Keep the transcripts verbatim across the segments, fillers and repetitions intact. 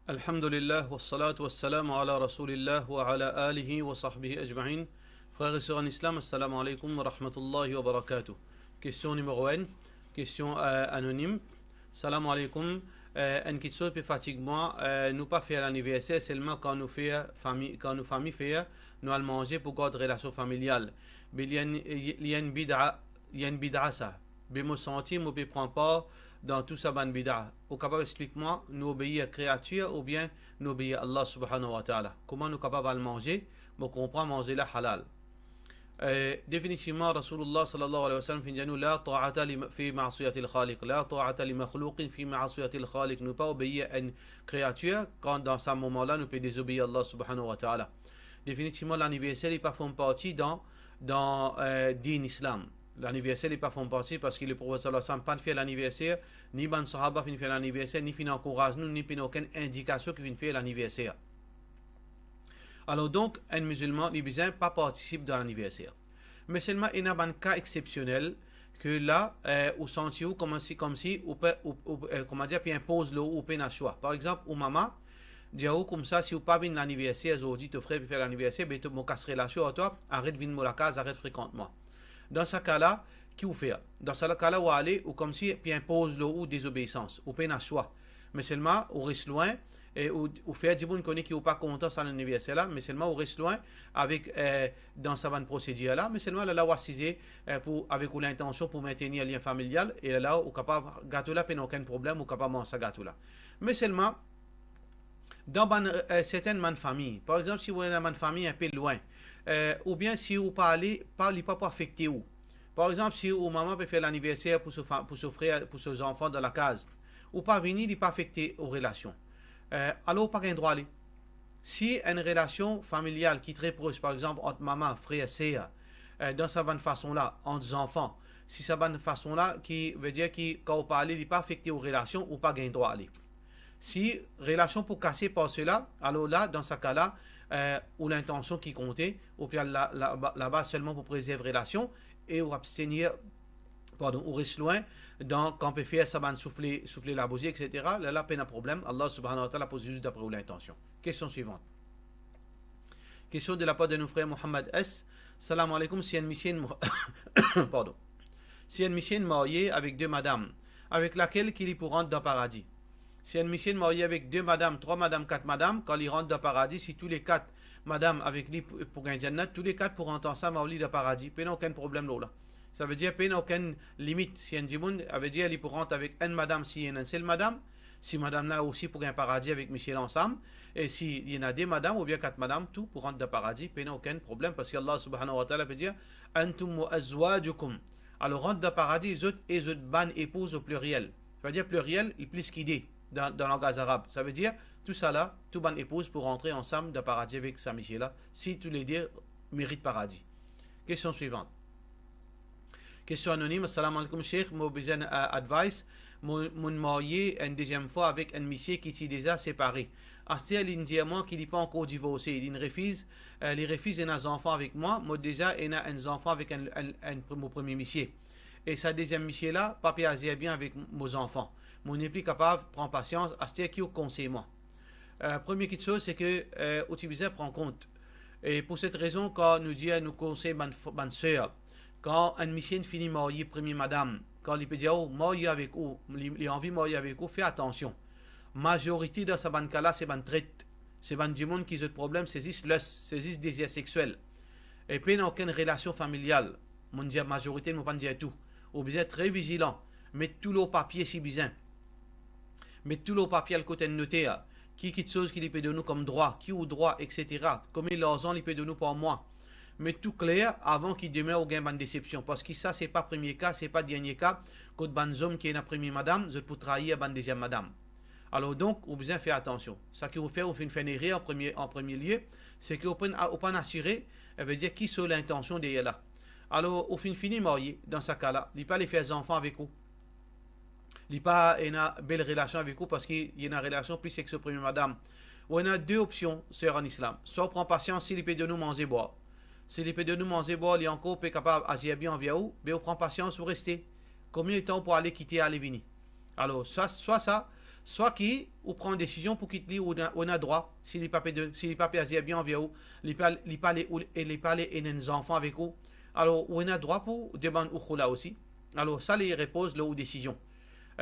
Alhamdulillah, wassalatu wassalamu ala Rasoulillah wa ala alihi wa sahbihi ajmain. Frer e ser an Islam, assalamu alaikum wa rahmatullahi wa barakatuh. Kestion nimero enn, kestion, eh, anonim. Salam alaikum. Eh, enn kiksoz pe fatig mwa, eh, nou pa fer laniverser selman kan nou fer fami, kan nou fami fer, nou al manze pou gard relasion familial. Be li enn, li enn bida, li enn bida sa. Be mo santi mo pe pran par dan tou sa bann bida. Ou kapav explik mwa, nou obeir kreatir oubien nou obeir Allah subhanahu wa ta'ala? Kouma nou kapav al manze? Mo konpran manze la halal. Eh, definitivman, Rasoulillah sallallahu alayhi wa sallam finn dir nou, "La ta'ata li, fi ma'siyatil Khaliq, la ta'ata li makhlouqin fi ma'siyatil Khaliq." Nou pa obeir enn kreatir kan dan sa moman la nou pe dezobeir Allah subhanahu wa ta'ala. Definitivman, laniverser li pa form parti dan, dan, eh, din Islam. Laniverser li pa form parti, parski Leprofet sallallahu alayhi wa sallam pa fer laniverser, ni bann sahaba finn fer laniverser, ni finn ankouraz nou, ni pena okenn indikasion ki finn fer laniverser. Alor donk, enn mizilman, li bizin pa partisip dan laniverser. Me selman, ena bann ka exsepsionel ke la, eh, ou santi ou koumsi, koumsi ou pe, ou, ou, eh, kouma dir, pe inpoz lor ou, ou pena swa. Par exanp, ou mama dir ou koumsa, si ou pa vinn laniverser zordi, to frer pe fer laniverser, be to, mo kas relasion ar twa, aret vinn mo lakaz, aret frekant mwa. Dan sa ka la, ki ou fer? Dan sa ka la, ou ale, ou koumsi pe inpoz lor ou dezobeisans, ou pena swa. Me selman, ou res lwin, e ou, ou fer dimoun kone ki ou pa kontan sa laniverser la, me selman ou res lwin avek, eh, dan sa bann prosedir la, me selman la, la ou asize, eh, pou, avek ou lintansion pou mintenir lien familial, e la, la ou kapav, gato la pena okenn problem, ou kapav manz sa gato la. Me selman, dan bann, eh, sertenn bann fami, par exanp, si ou ena bann fami inpe lwin, eh, oubien si ou pa ale, pa, li pa pou afekte ou. Par exanp, si ou mama pe fer laniverser pou so fa-, pou so frer, pou so zanfan dan lakaz, ou pa vini, li pa afekte ou relasion. Eh, alor ou pa gagn drwa ale. Si enn relasion familial ki tre pros, par exanp, ant mama, frer, ser, eh, dan sa bann fason la, ant zanfan, si sa bann fason la, ki vedir ki kan ou pa ale, li pa afekte ou relasion, ou pa gagn drwa ale. Si relasion pou kase par sela, alor la, dan sa ka la, eh, ou lintansion ki konte, ou pe al la, la, laba selman pou prezerv relasion, e ou abstenir, pardon, ou res lwin dan kan pe fer sa bann soufle, soufle labouzi, et cetera. La, la pena problem, Allah subhanahu wa ta'ala pou ziz dapre ou lintansion. Kestion swivan. Kestion de lapar de nou frer Mohammad S. Salam alaikum, si enn misie, pardon. Si enn misie marye avek de madam, avek lakel ki li pou rant dan paradi? Si enn misie marye avek de madam, trwa madam, kat madam, kan li rant dan paradi, si tou le kat madam avek li pou, pou gagn jannat, tou le kat pou rant ansam ar li dan paradi, pena okenn problem lor la. Savedir pena okenn limit. Si enn dimoun, savedir li pou rant avek enn madam, si ena enn sel madam, si madam la osi pou gagn paradi avek misie la ansam, e si ena de madam oubien kat madam, tou pou rant dan paradi, pena okenn problem, parski Allah subhanahu wa ta'ala pe dir, "Antum wa azwajukum." Alor, rant dan paradi, zot e zot bann epouz o pliriel. Savedir pliriel, li plis ki de dan, dan langaz arab. Savedir, tousala, tou bann epouz pou rantre ansam dan paradi avek sa misie la, si toulede merit paradi. Kestion swivan. Kestion anonim. Salam alaikum, Sheikh. Mo bizin, eh, advice. Mo, mo'nn marye enn deziem fwa avek enn misie ki ti deza separe. Aster, li'nn dir mwa ki li pa ankor divorse. Li'nn refiz, eh, li refiz ena zanfan avek mwa. Mo deza ena enn zanfan avek enn, enn, enn pre-, mo premie misie. E sa deziem misie la pa pe azir bien avek mo zanfan. Mo nepli kapav pran pasians. Aster, ki ou konsey mwa? Eh, premie kiksoz, se ke, eh, ou ti bizin pran kont. E pou set rezon, kan nou dir, nou konsey bann f-, bann ser, kan enn misie inn fini marye premie madam, kan li pe dir ou, marye avek ou, li, li anvi marye avek ou, fer atansion. Mazorite dan sa bann ka la, se bann tret. Se bann dimoun ki zot problem, se zis lust, se zis dezir sexiel. E pena okenn relasion familial. Mo'nn dir mazorite, mo pa'nn dir tou. Ou bizin tre vizilan. Met tou lor papie si bizin. Met tou lor papie al kot enn noter. Ki kiksoz ki li pe donn ou kom drwa, ki ou drwa, et cetera. Komie larzan li pe donn ou par mwa. Met tou kler avan ki demin ou gagn bann desepsion. Parski sa, se pa premie ka, se pa dernie ka, kot bann zom ki ena premie madam, zot pou trair bann deziem madam. Alor donk, ou bizin fer atansion. Sa ki ou fer, ou finn fer enn erer an premie, an premie lie, se ki ou pa'nn, ou pa'nn asire, savedir ki so lintansion deryer la. Alor, ou finn fini marye, dan sa ka la, li pa le fer zanfan avek ou. Li pa ena bel relasion avek ou parski li ena relasion plis ek so premie madam. Ou ena de opsion, ser an Islam. Swa ou pran pasians si li pe donn ou manze bwar. Si li pe donn ou manze bwar, li ankor pe kapav azir bien anver ou, be ou pran pasians, ou reste. Konbien letan ou pou ale kite, ale vini? Alor, swa, swa sa, Swa ki ou pran desizion pou kit li, ou ena, ou ena drwa, si li pa pe de, si li pa pe azir bien anver ou, li pa, li pa le, ou, e li pa le ena enn zanfan avek ou, alor ou ena drwa pou demann ou khoula osi. Alor sa li repoz lor ou desizion.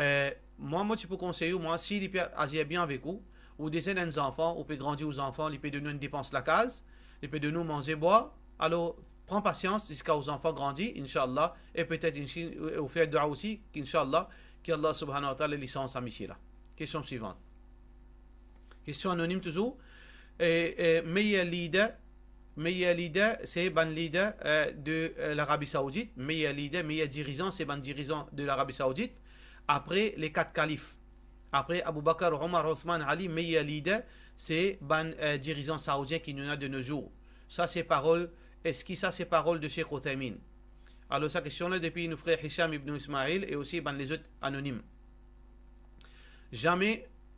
Eh, mwa, mo ti pou konsey ou, mwa, si li pe azir bien avek ou, ou deza ena enn zanfan, ou pe grandi ou zanfan, li pe donn ou enn depans lakaz, li pe donn ou manze, bwar, alor pran pasians ziska ou zanfan grandi, inshallah, e petet, inshi-, ou fer dwa osi, inshallah, ki Allah subhanahu wa ta'ala li sanz sa misie la. Kestion swivan. Kestion anonim touzour. E, e, meyer lider, meyer lider, se bann lider, eh, de, eh, Larabi Saoudit. Meyer lider, meyer dirizan, se bann dirizan de Larabi Saoudit. Apre le kat kalif. Apre Abou Bakar, Omar, Othman, Ali, meyer lider, se bann, eh, dirizan saoudien ki nou ena de nos jours. Sa se parol, eski sa se parol de Sheikh Uthaymin? Alor sa kestion la depi nou frer Hisham ibn Ismail e osi bann lezot anonim. Zame,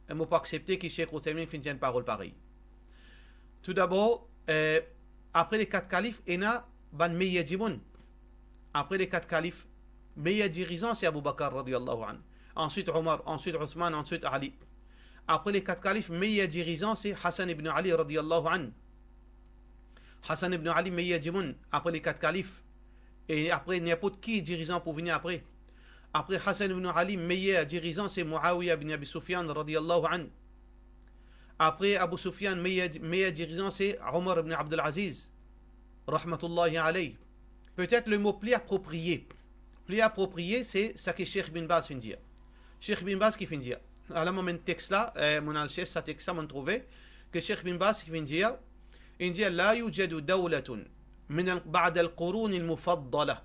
eh, mo pou aksepte ki Sheikh Uthaymin finn dir enn parol parey. Toudabor, eh, apre le kat kalif, ena bann meyer dimoun. Apre le kat kalif, meyer dirizan se Abou Bakar radiyallahu anhu. Answit Omar, answit Othman, answit Ali. Apre le kat kalif, meyer dirizan se Hassan ibn Ali radiyallahu anhu. Hassan ibn Ali meyer dimoun apre le kat kalif. E apre, ninport ki dirizan pou vini apre. Apre Hassan ibn Ali, meyer dirizan se Muawiya bin Abi Sufyan radiyallahu anhu. Apre Abu Sufyan, meyer, meyer dirizan se Omar ibn Abdul Aziz rahmatullahi alayh. Petet le mo pli apropriye, pli apropriye, se sa ki Sheikh bin Baz finn dir. Sheikh bin Baz ki finn dir. Ala mo amenn text la, eh, mo al cherch sa text la, mo trouve ki Sheikh bin Baz ki finn dir, inn dir, لا يوجد دولة من ال-، بعد القرون المفضلة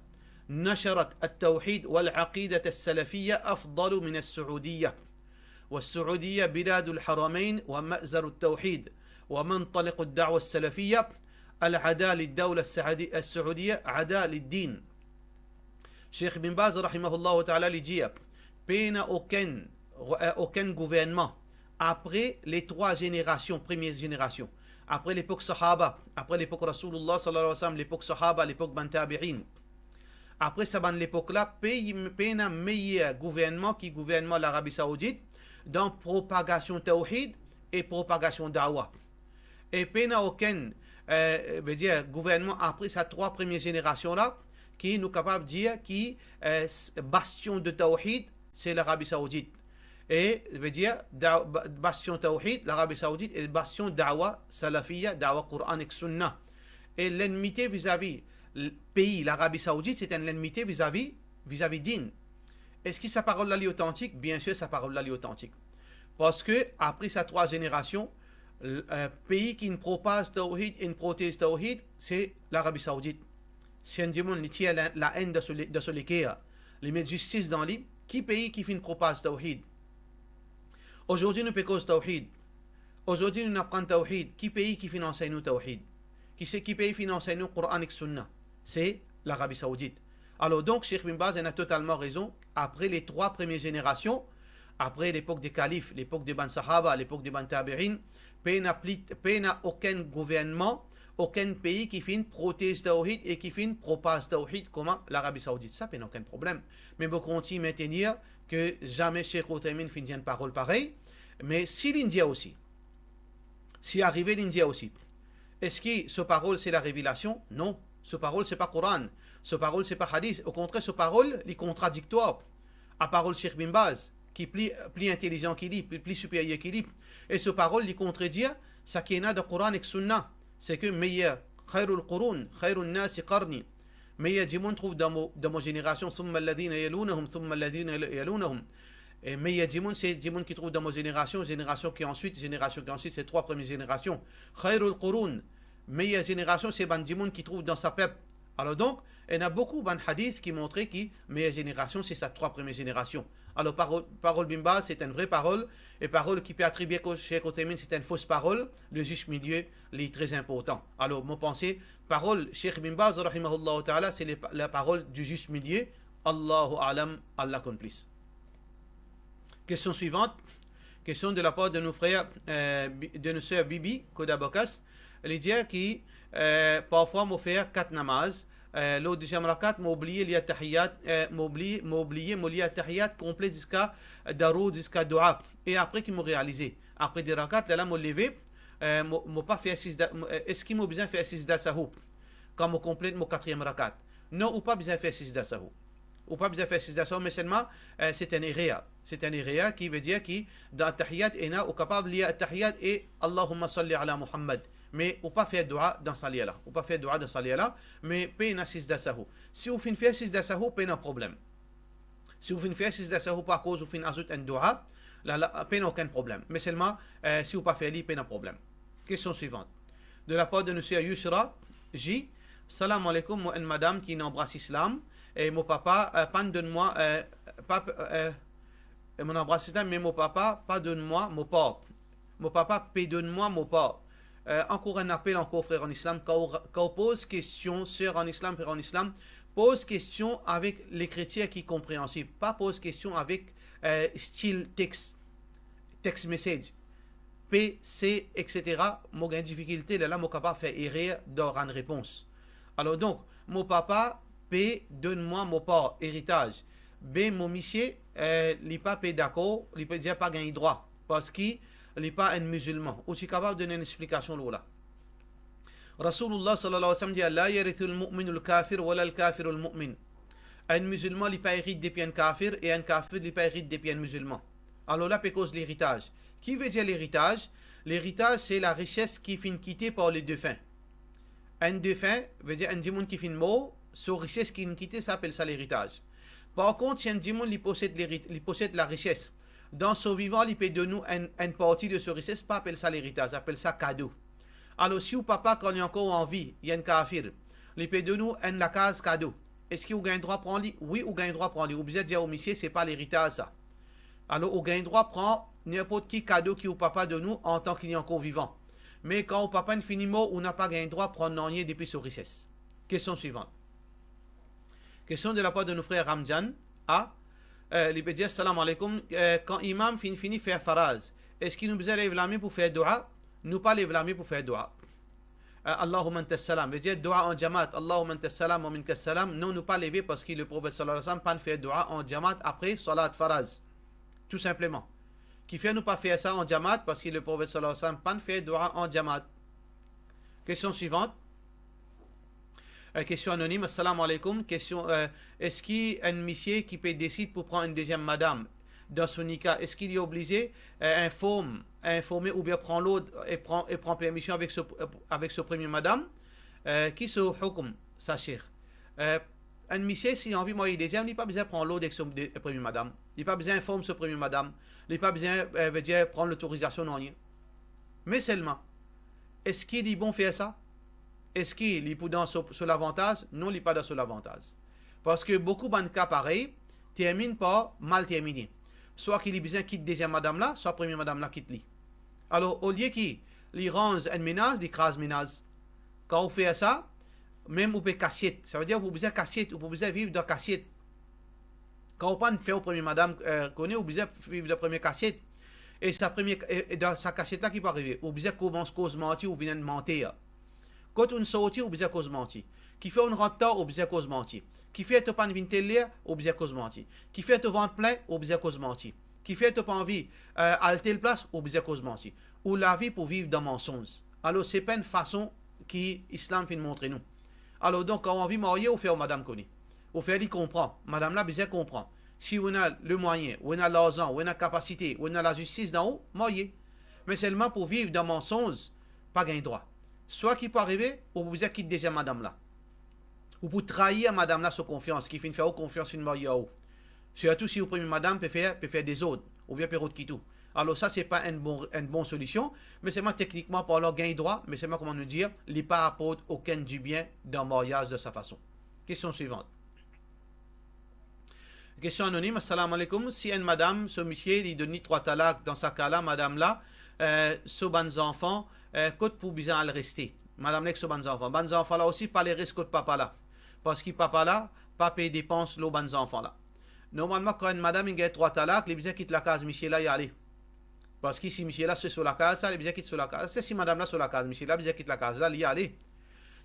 نشرت التوحيد والعقيدة السلفية أفضل من السعودية. والسعودية بلاد الحرمين ومأزر التوحيد ومنطلق الدعوة السلفية. العداء للدولة السعودي-، السعودية عداء للدين. Sheikh bin Baz, rahimahullahu ta'ala, li dir, pena okenn, eh, okenn gouvernman apre le trwa zenerasion, premie zenerasion, apre lepok Sahaba, apre lepok Rasoulullah sallallahu alayhi wa sallam, lepok Sahaba, lepok bann tabi'in, apre sa bann lepok la, pe-, pena meyer gouvernman ki gouvernman Larabi Saoudit dan propagasion tawhid e propagasion dawa. E pena okenn, eh, vedir, gouvernman apre sa trwa premie zenerasion la, ki nou kapav dir ki, eh, s-, bastion de tawhid, se Larabi Saoudit. E, vedir, da-, ba-, bastion tawhid, Larabi Saoudit, e bastion dawa salafiya, dawa Koran ek Sunna. E lennmite vizavi l-, pei Larabi Saoudit, se enn lennmite vizavi, vizavi din. Eski sa parol la li otantik? Biensir, sa parol la li otantik. Parski apre sa trwa zenerasion, l-, eh, pei ki inn propaz tawhid, inn protez tawhid, se Larabi Saoudit. Si enn dimoun li tir la, laenn dan so le-, dan so leker, li met zistis dan li, ki pei ki finn propaz tawhid? Azordi nou pe koz tawhid. Azordi nou aprann tawhid. Ki pei ki finn ansegn nou tawhid? Ki se, ki pei finn ansegn nou Koran ek Sunna? Se Larabi Saoudit. Alor donk, Sheikh bin Baz ena totalman rezon. Apre le trwa premie zenerasion, apre lepok de kalif, lepok de bann sahaba, lepok de bann tabi'in, pena pli, pena okenn gouvernman, okenn pei ki finn protez tawhid e ki finn propaz tawhid kouma Larabi Saoudit. Sa pena okenn problem. Me mo kontign mentenir ki zame Sheikh Uthaymin finn dir enn parol parey. Me si linn dir osi, si arive linn dir osi, eski so parol se larevelasion? Non. So parol se pa Koran. So parol se pa hadis. Okontrer, so parol li kontradiktwar a parol Sheikh bin Baz, ki pli, pli intelizan ki li, pli, pli siperyer ki li. E so parol li kontredir sa ki ena dan Koran ek Sunna. Se ki meyer, خير القرون خير الناس قرني. Meyer dimoun trouv dan mo, dan mo zenerasion, ثم الذين يلونهم ثم الذين يلونهم. E meyer dimoun, se dimoun ki trouv dan mo zenerasion, zenerasion ki answit, zenerasion ki answit, se trwa premie zenerasion. خير القرون, meyer zenerasion, se bann dimoun ki trouv dan sa pep. Alor donk, ena boukou bann hadis ki montre ki meyer zenerasion, se sa trwa premie zenerasion. Alor, parol, parol bin Baz, se enn vre parol, e parol ki pe atribie kot Sheikh Uthaymin, se enn fos parol. Le zis milie, li tre inportan. Alor, mo panse, parol Sheikh bin Baz, rahimahullahu ta'ala, se le, la parol du juste milieu. Allahu a'lam, Allah konn plis. Kestion swivan. Kestion de lapar de nou frer, eh, Bi-, de nou ser Bibi Kodabokas. Li dir ki, eh, parfwa mo fer kat namaz, Eh, lor deziem rakat, mo bliye lir Attahiyat, eh, mo bliye, mo bliye, mo lir Attahiyat konple ziska Daroud, ziska Doua. E apre ki mo realize, apre de rakat, lerla mo leve, eh, mo, mo pa fer sizda, mo, eh, eski mo bizin fer sizda sahou kan mo konplet mo katriem rakat? Non, ou pa bizin fer sizda sahou. Ou pa bizin fer sizda sahou, me selman, eh, se enn erer. Se enn erer ki vedir ki dan Attahiyat, ena ou kapav lir Attahiyat e Allahumma salli ala Muhammad. Me ou pa fer doua dan sa lir la. Ou pa fer doua dan sa lir la, me pena sizda sahou. Si ou finn fer sizda sahou, pena problem. Si ou finn fer sizda sahou akoz ou finn azout enn doua, la, la, pena okenn problem. Me selman, eh, si ou pa fer li, pena problem. Kestion swivan. De la par de nou ser Yusra J. Salam alaikum, mo enn madam ki inn anbras Islam, e mo papa, eh, pa'nn donn mwa, eh, pa, eh, e mo anbras Islam, me mo papa pa donn mwa mo par. Mo papa pe donn mwa mo par. Eh, ankor enn apel ankor, frer an Islam, kan ou, kan ou poz kestion, ser an Islam, frer an Islam, poz kestion avek lekritir ki konpreansib, pa poz kestion avek, eh, stil text, text message, P, C, et cetera. Mo gagn difikilte, lerla mo kapav fer erer dan rann repons. Alor donk, mo papa pe donn mwa mo par eritaz. Be mo misie, eh, li pa pe dakor, li pe dir pa gagn drwa, parski li pa enn mizilman. Ou ti kapav donn enn explikasion lor la? Rasoulullah sallallahu alayhi wa sallam dir, "La yarithul mu'minul kafir, wala al kafirul mu'min." Enn mizilman, li pa erit depi enn kafir, e enn kafir, li pa erit depi enn mizilman. Alor la pe koz leritaz. Ki vedir leritaz? Leritaz, se larises ki finn kite par le defin. Enn defin, vedir enn dimoun ki finn mor, so rises ki finn kite, sa apel sa leritaz. Par kont, si enn dimoun li posed lerit-, li posed larises, dan so vivan, li pe donn ou enn, enn parti de so rises, pa apel sa leritaz, apel sa kado. Alor, si ou papa, kan li ankor anvi, li enn kafir, li pe donn ou enn lakaz kado, eski ou gagn drwa pran li? Wi, ou gagn drwa pran li. Ou bizin dir ou misie, se pa leritaz sa. Alor, ou gagn drwa pran ninport ki kado ki ou papa donn ou antan ki li ankor vivan. Me kan ou papa inn fini mor, ou napa gagn drwa pran nanye depi so rises. Kestion swivan. Kestion de la par de nou frer Ramjan A. Eh, li pe dir, "Salam alaikum, eh, kan imam finn fini fer faraz, eski nou bizin lev lame pou fer doua?" Nou pa lev lame pou fer doua. Eh, Allahumma antas salam, vedir doua an jamaat, "Allahumma antas salam wa minkas salam." Non, nou pa leve, parski Leprofet sallallahu alayhi wa sallam pa'nn fer doua an jamaat apre salat faraz. Tou sinpleman. Kifer nou pa fer sa an jamaat? Parski Leprofet sallallahu alayhi wa sallam pa'nn fer doua an jamaat. Kestion swivan. Eh, kestion anonim. Assalamu alaikum. Kestion, eh, eski enn misie ki pe desid pou pran enn deziem madam dan so nika, eski li oblize, eh, inform, informe oubien pran lord e pran, e pran permision avek so, avek so premie madam? Eh, ki so hukm sa, Sheikh? Eh, enn misie, si li anvi marye deziem, li pa bizin pran lord ek so de, premie madam. Li pa bizin inform so premie madam. Li pa bizin, eh, vedir pran lotorizasion nanye. Me selman, eski li bon fer sa? Eski li pou dan so, so lavantaz? Non, li pa dan so lavantaz. Parski boukou bann ka parey terminn par mal termine. Swa ki li bizin kit deziem madam la, swa premie madam la kit li. Alor, olie ki li ranz enn menaz, li kraz menaz. Kan ou fer sa, mem ou pe kasiet. Savedir ou pou bizin kasiet, ou pou bizin viv dan kasiet. Kan ou pa'nn fer ou premie madam, eh, kone, ou bizin viv dan premie kasiet. E sa premie, e, e dan sa kasiet la ki pou arive? Ou bizin koumans koz manti, ou vinn enn manter. Kot ou'nn sorti, ou bizin koz manti. Kifer ou'nn rant tar, ou bizin koz manti. Kifer to pa'nn vinn tel ler, ou bizin koz manti. Kifer to vant plin, ou bizin koz manti. Kifer to pa anvi, eh, al tel plas, ou bizin koz manti. Ou lavi pou viv dan mansonz. Alor, se pa enn fason ki Islam finn montre nou. Alor, donk, kan ou anvi marye, ou fer ou madam kone. Ou fer li konpran. Madam la bizin konpran. Si ou ena lemwayin, ou ena larzan, ou ena kapasite, ou ena lazistis dan ou, marye. Me selman pou viv dan mansonz, pa gagn drwa. Swa ki pou arive, ou pou bizin kit deziem madam la. Ou pou trair madam la so konfians, ki finn fer ou konfians, finn marye ar ou. Sirtou si ou premie madam pe fer, pe fer dezord, oubien pe rod kit ou. Alor sa, se pa enn bon, enn bon solision, me selman teknikman parlan, gagn drwa, me selman, kouma nou dir, li pa aport okenn dibien dan maryaz de sa fason. Kestion swivan. Kestion anonim. Assalamu alaikum. Si enn madam, so misie, li donn li trwa talak, dan sa ka la, madam la, eh, so bann zanfan, eh, kot pou bizin al reste? Madam la ek so bann zanfan. Bann zanfan la osi, pa le res kot papa la. Parski papa la pa pe depans lor bann zanfan la. Normalman, kan enn madam inn gagn trwa talak, li bizin kit lakaz misie la, li ale. Parski si misie la so, so lakaz sa, li bizin kit so lakaz. Se si madam la so lakaz, misie la bizin kit lakaz la, li ale.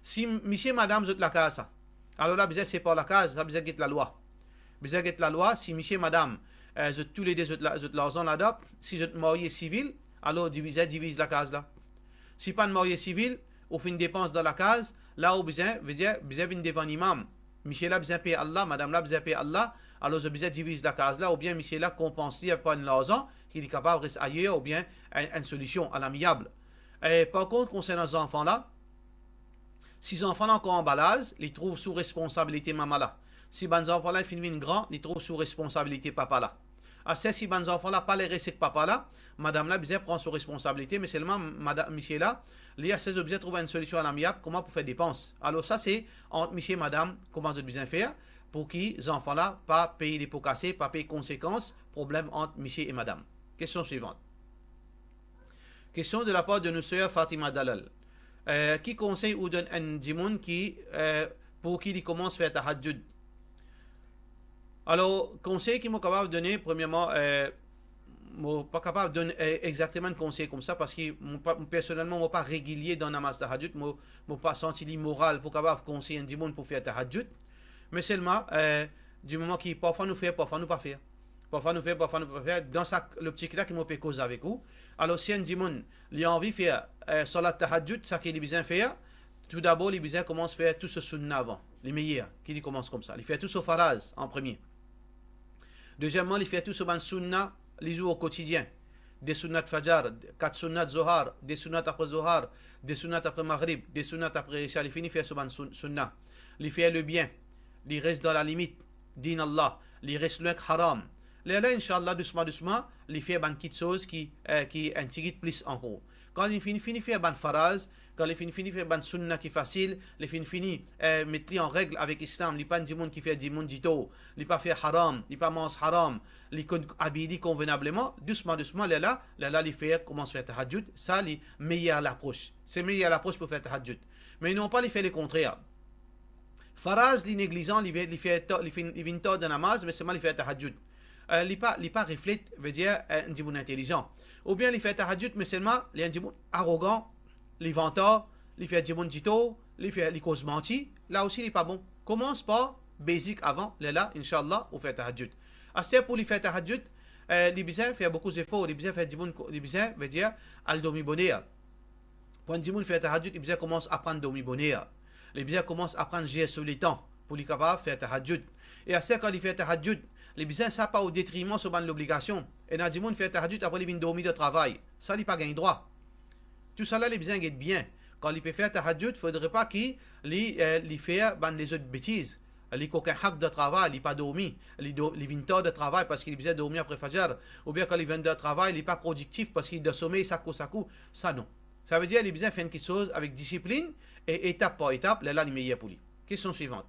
Si misie, madam, zot lakaz sa, Alor la, bizin separ lakaz, sa bizin get lalwa. Bizin get lalwa, si misie, madam, eh, zot toulede, zot la-, zot larzan ladap, si zot marye sivil, alor diviz, diviz lakaz la. Si pa'nn marye sivil, ou finn depans dan lakaz, la ou bizin, vedir, bizin vinn devan imam. Misie la bizin per Allah, madam la bizin per Allah, alor zot bizin diviz lakaz la, oubien misie la konpans li par enn larzan, ki li kapav res ayer, oubien enn, enn solision alamiab. E par kont, konsernan zanfan la, si zanfan la ankor anba laz, li trouv sou responsabilite mama la. Si bann zanfan la finn vinn gran, li trouv sou responsabilite papa la. Aster, si bann zanfan la pa le res ek papa la, madam la bizin pran so responsabilite, me selman mada-, misie la, li aster zot bizin trouv enn solision alamiab, kouma pou fer depans. Alor sa se ant misie, madam, kouma zot bizin fer pou ki zanfan la pa pey lepo kase, pa pey konsekans problem ant misie e madam. Kestion swivant. Kestion de lapar de nou ser Fatima Dalal. Eh, ki konsey ou donn enn dimoun ki, eh, pou ki li koumans fer tahajjud? Alor, konsey ki mo kapav done, premierman, eh, mo pa kapav donn, eh, exakteman enn konsey koumsa, parski mo pa, personelman, mo pa regilie dan namaz tahajjud, mo, mo pa santi li moral pou kapav konsey enn dimoun pou fer tahajjud. Me selman, eh, dimoman ki parfwa nou fer, parfwa nou pa fer. Parfwa nou fer, parfwa nou pa fer, dan sa loptik la ki mo pe koz avek ou. Alor, si enn dimoun, li anvi fer, eh, salat tahajjud, saki li bizin fer, toudabor, li bizin koumans fer tou so sunna avan. Li meyer ki li koumans koumsa. Li fer tou so faraz an premie. Dezieman, li fer tou so bann sunna, li zour o kotidien. De sunnat fajar, kat sunnat zohar, de sunnat apre zohar, de sunnat apre magrib, de sunnat apre isha, li fini fer so bann sun-, sunna. Li fer lebien, li res dan lalimit, din Allah, li res lwin ek haram. Lerla, inshallah, dousman, dousman, li fer bann kitsoz ki, eh, ki enn tigit plis ankor. Kan li fini, fini fer bann faraz, kan li fini, fini fer bann sunna ki fasil, li fini, fini, eh, met li an reg avek Islam, li pa enn dimoun ki fer dimoun ditor, li pa fer haram, li pa manz haram, li konn abiy li konvenableman, dousman, dousman, lerla, lerla li fer, koumans fer tahajjud, sa li meyer lapros. Se meyer lapros pou fer tahajjud. Me non pa li fer lekontrer. Faraz, li neglizan, li ve-, li fer ta-, li finn, li vinn tar dan namaz, me selman li fer tahajjud. Eh, li pa, li pa reflet, vedir, eh, enn dimoun intelizan. Oubien li fer tahajjud, me selman li enn dimoun arogan, li vantar, li fer dimoun ditor, li fer, li koz manti, la osi li pa bon. Koumans par basic avan, lerla, inshallah, ou fer tahajjud. Aster pou li fer tahajjud, eh, li bizin fer boukou zefor, li bizin fer dimoun ko-, li bizin, vedir, al dormi boner. Pou enn dimoun fer tahajjud, li bizin koumans aprann dormi boner. Li bizin koumans aprann zer so letan pou li kapav fer tahajjud. E aster kan li fer tahajjud, li bizin sa pa o detriman so bann lobligasion. Ena dimoun fer tahajjud, apre li vinn dormi dan travay. Sa li pa gagn drwa. Tousala li bizin get bien. Kan li pe fer tahajjud, fodre pa ki li, eh, li fer bann lezot betiz. Li kokin hak dan travay, li pa dormi, li do-, li vinn tar dan travay parski li bizin dormi apre fajar, oubien kan li vinn dan travay, li pa prodiktif parski li dan somey, sa kou, sa kou, sa non. Savedir li bizin fer enn kitsoz avek disiplinn e etap par etap, lerla li meyer pou li. Kestion swivant.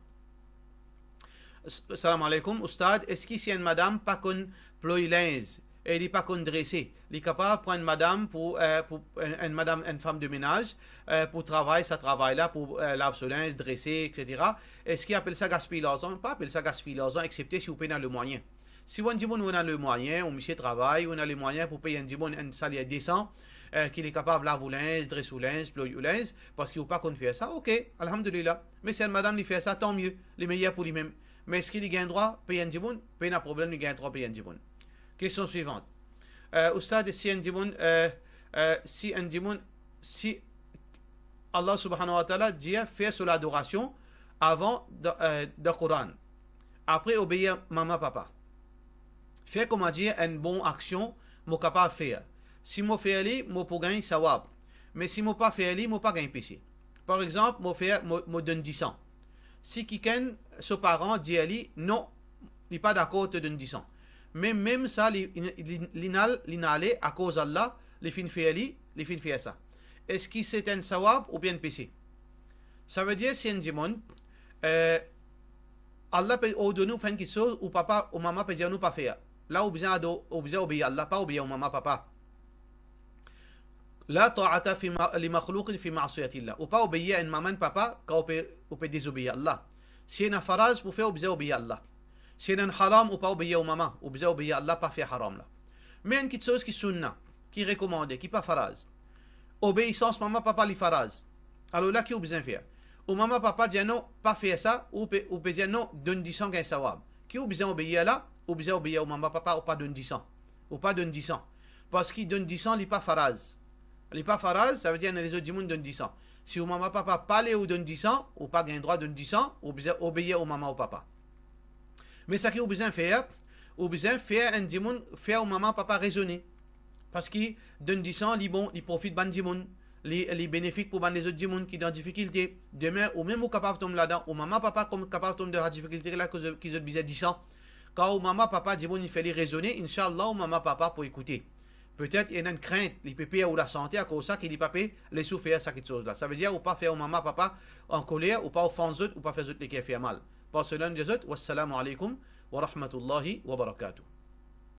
S-, salam aleykoum, Oustad, eski si enn madam pa konn ploy linz e li pa konn drese, li kapav pran enn madam pou, eh, pou enn, enn madam, enn fam de menaz, eh, pou travay sa travay la, pou, eh, lav so linz, drese, et cetera. Eski apel sa gaspiy larzan? Pa apel sa gaspiy larzan, exsepte si ou pena lemwayin. Si ou enn dimoun ou ena lemwayin, ou misie travay, ou ena lemwayin pou pey enn dimoun enn saler desan, eh, ki li kapav lav ou linz, dres ou linz, ploy ou linz, parski ou pa konn fer sa, ok, alhamdulillah. Me si enn madam li fer sa, tanmie, li meyer pou limem. Me eski li gagn drwa pey enn dimoun? Pena problem, li gagn drwa pey enn dimoun. Kestion swivant. Eh, Oustad, si enn dimoun, eh, eh, si enn dimoun, si Allah subhanahu wa ta'ala dir fer so ladorasion avan dan, eh, dan Koran, apre obeir mama, papa. Fer, koumadir, enn bon aksion mo kapav fer. Si mo fer li, mo pou gagn sawab. Me si mo pa fer li, mo pa gagn pese. Par exanp, mo fer, mo, mo donn disan. Si kikenn so paran dir li, non, li pa dakor to donn disan. Me mem sa, li, li, li, li nal-, li nale akoz Allah, li finn fer li, li finn fer sa. Eski se enn sawab oubien enn pese? Savedir si enn dimoun, eh, Allah pe ordonn ou fer enn kitsoz, ou papa, ou mama pe dir nou pa fer. La, ou bizin ado-, ou bizin obeir Allah, pa obeir ou mama, papa. La ta'ata fi ma-, li makhlouqin fi ma'siyatillah. Ou pa obeir enn mama, enn papa, kan ou pe, ou pe dezobeir Allah. Si ena faraz pou fer, ou bizin obeir Allah. Si ena enn haram, ou pa obeir ou mama, ou bizin obeir Allah, pa fer haram la. Me enn kitsoz ki sunna, ki rekomande, ki pa faraz. Obeisans mama, papa, li faraz. Alor la, ki ou bizin fer? ou mama papa dir non, pa fer sa, ou pe, ou pe dir non, donn disan, gagn sawab. Ki ou bizin obeir la? Ou bizin obeir ou mama papa, ou pa donn disan. Ou pa donn disan. Parski donn disan, li pa faraz. Li pa faraz, savedir ena lezot dimoun donn disan. Si ou mama papa pa le ou donn disan, ou pa gagn drwa donn disan, ou bizin obeir ou mama ou papa. Me saki ou bizin fer, ou bizin fer enn dimoun, fer ou mama papa rezone. Parski donn disan, li bon, li profit bann dimoun, li, li benefik pou bann lezot dimoun ki dan difikilte. Demin, ou mem ou kapav tom ladan, ou mama papa kom kapav tom dan sa difikilte la ki zot, ki zot bizin disan. Kan ou mama papa dimoun, li fer li rezone, inshallah, ou mama papa pou ekoute. Petet ena enn krint, li pe per ou lasante, akoz sa ki li pa pe les ou fer sa kiksoz la. Savedir ou pa fer ou mama papa ankoler, ou pa ofans zot, ou pa fer zot leker fer mal. Par sela nou dir zot, wassalamu alaikum wa rahmatullahi wa barakatuh.